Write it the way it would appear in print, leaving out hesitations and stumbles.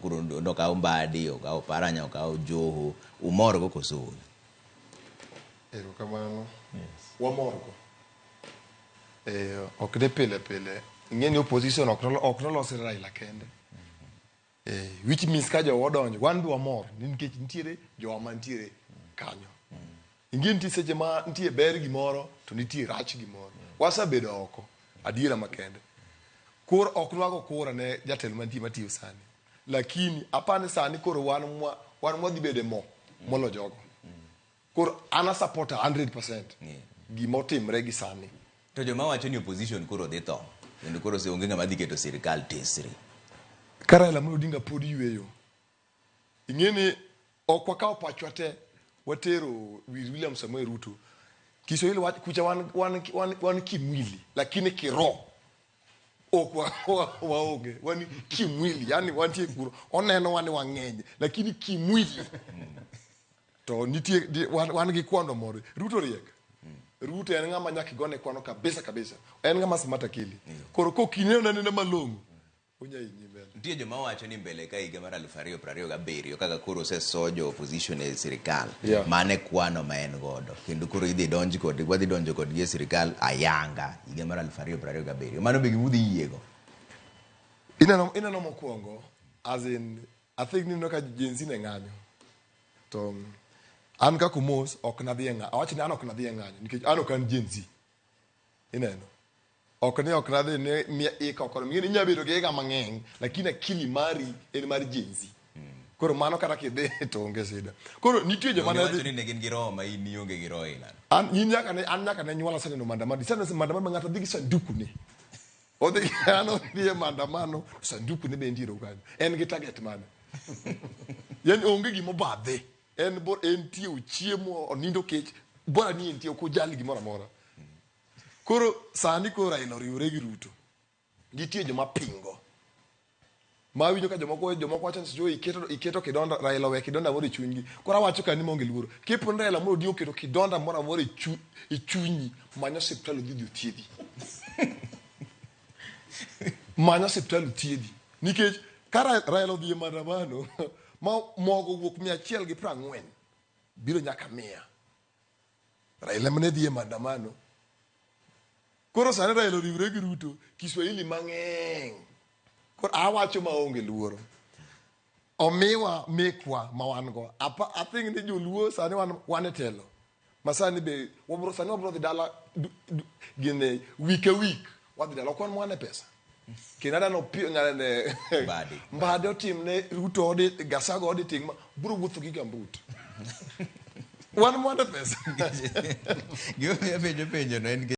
Koro nokaw Mbadi, okaw Paranya, okaw Joho, umorgo koso ooyo? Erokamano. Wamorgo. Eh, ok ni pile pile. Ing'e ni opposition ok nolosre Raila kende. Eh, which means ka jowa odonjo, wan be wamor nikech nitiere jowa mantiere kanyo. Ing'e nitie seche ma nitie ber gimoro to nitie rach gimoro. Wasebedo oko, adiera makende. Koro ok nwago kura ne jatelo mantie matiyo sani. Lakini apani sani koro wan mwa wan mwadhi bedo e mo molo jogo. Koro an a support 100% gima otimre gi sani. To joma wacho ni opposition koro dhi tho, kendo koro onge ng'ama dhi keto sirikal tesre. Ka Raila Amolo Odinga pod yueyo, ing'e ni ok wakawo pachwa te watero wir William Samoei Ruto. Kiswahili wach kucha wan kimwili lakini kiroho ok waonge wan kimwili, yani wantie kuro oneno wan wang'eny lakini kimwili to nitie wan gi kwano moro. Ruto riek. Ruto en ng'ama nyaka igone kwano kabisa kabisa. En ng'ama smart akili. Koro kokineno anena malong'o onya hinyi mbele. Nitie joma wacho ni mbele ka higa mar 2027 kaka koro oseso jo opposition e sirikal, mano e kwano ma en godo kendo koro idhi donj kod wadhi donjo kodgi e sirikal ayanga higa mar 2027. Mano be gima udhi yiego? Ineno mokwongo as in I think ni ka Gen Z ne ng'anyo to an kaka Omos ok nadhi e ng'anyo. Awach ni an ok nadhi e ng'anyo nikech an ok an Gen Z. Ineno? Ok ni ok nadhi ni miya ika ok oromo. Ing'e ni inya bedo gi higa mang'eny lakini akili mari en mar Gen Z. Koro mano kata kidhi to onge shida. Koro nitie joma ne dhi ni ne gin gi roho ma in ionge gi roho ila. An in nyaka ne an nyaka ne nyuola aseneno maandamano. Iseneno maandamano ma ng'ato dhi gi sanduku ne. Odhi an odhi e maandamano sanduku ne be nitiere kanyo. En gi target mane? Yani onge gima obadhe. En bo entie ochiemo onindo kech bora ni entie ok ojal gimoro amora. Koro sani koro Raila oriwore gi Ruto. Nitie joma pingo. Ma awinjo ka jomoko jomoko wacho ni sijui iketo kidonda Raila owe kidonda moro e chunygi. Koro awacho ka ni maonge luoro. Kipo ni Raila moro Odinga oketo kidonda moro amora e chunyi, many osiptal odhi othiedhi. Many osiptal othiedhi. Nikech ka Raila odhi e maandamano ma mogo owuok 140 biro nyaka 100. Raila ema ne dhi e maandamano. Koro sani Raila oriwre gi Ruto, Kiswahili mang'eny. Koro awacho maonge luoro. Omiwa mekwa ma wan go. Apa, I think ni joluo sani wan e telo. Ma sani be wabro sani wabro dhi dala gine week a week wadhi dala ok wan mwan e pesa. Kendo aneno ng'ane Mbadi. Mbadi otimne Ruto audit, Gachagua auditing ma bro wuotho gi gambut. Wan mwan e pesa. Gimomiyo apenjo penjo no en